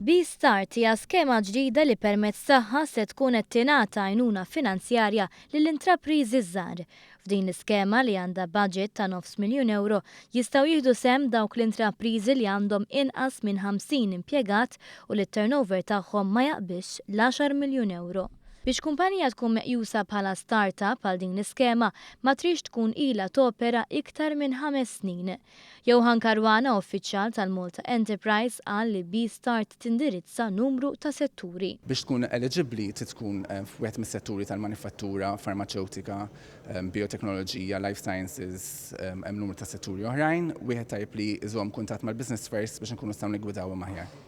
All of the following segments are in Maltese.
B-Start hija skema ġdida li permezz tagħha se tkun qed tingħata għajnuna finanzjarja lill-intrapriżi żgħar. F'din l-iskema li għandha budget ta' nofs miljun ewro jistgħu jieħdu sehem dawk l-intrapriżi li għandhom inqas minn 50 impjegat u li t-turnover tagħhom ma jaqbiżx l-għaxar miljun ewro. Biex kumpanija tkun meqjusa bħala start-up għal din l-iskema ma tridx tkun ilha topera iktar minn ħames snin. Johan Caruana, uffiċjal tal-Malta Enterprise, qal li B-Start tindirizza numru ta' setturi. Biex tkun eliġibbli trid tkun f'wieħed mis-setturi tal-manifattura, farmaċewtika, bioteknoloġija, life sciences, hemm numru ta' setturi oħrajn. Wieħed tajjeb li jżomm kuntatt mal-Business First biex inkunu nistgħu niggwidawhom aħjar.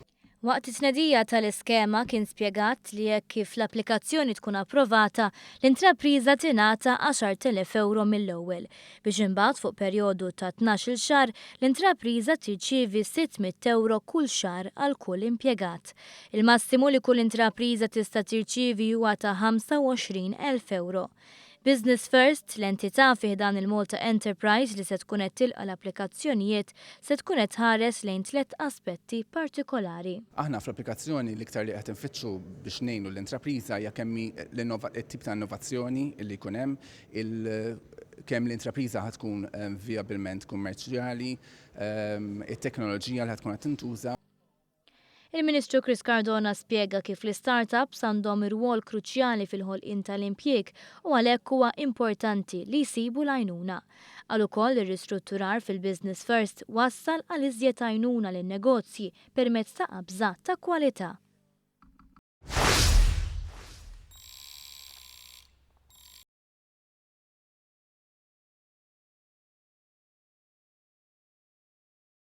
Waqt it-tnedija tal-iskema kien spjegat li hekk kif l-applikazzjoni tkun approvata, l-intrapriża tingħata 10,000 ewro mill-ewwel, biex imbagħad fuq perjodu ta' 12-il xahar l-intrapriża tirċievi 600 ewro kull xahar għal kull impjegat. Il-massimu li kull intrapriża tista' tirċievi huwa ta' 25,000 ewro. Business First, l-entità fi ħdan il-Malta Enterprise li se tkun qed tilqa' l-applikazzjonijiet, se tkun qed tħares lejn tliet aspetti partikolari. Aħna fl-applikazzjoni l-iktar li qed infittxu biex ngħinu l-intrapriża hija kemm hi t-tip ta' innovazzjoni li jkun hemm, kemm l-intrapriża ħa tkun vijabilment kummerċjali, it-teknoloġija li ħa tkun qed tintuża. Il-Ministru Chris Cardona spjega kif l-istart-ups għandhom irwol kruċjali fil-ħolqien tal-impjieg u għalhekk huwa importanti li jsibu l-għajnuna. Qal ukoll li r-ristrutturar fil-Business First wassal għal iżjed għajnuna lin-negozji permezz ta' qabża ta' kwalità.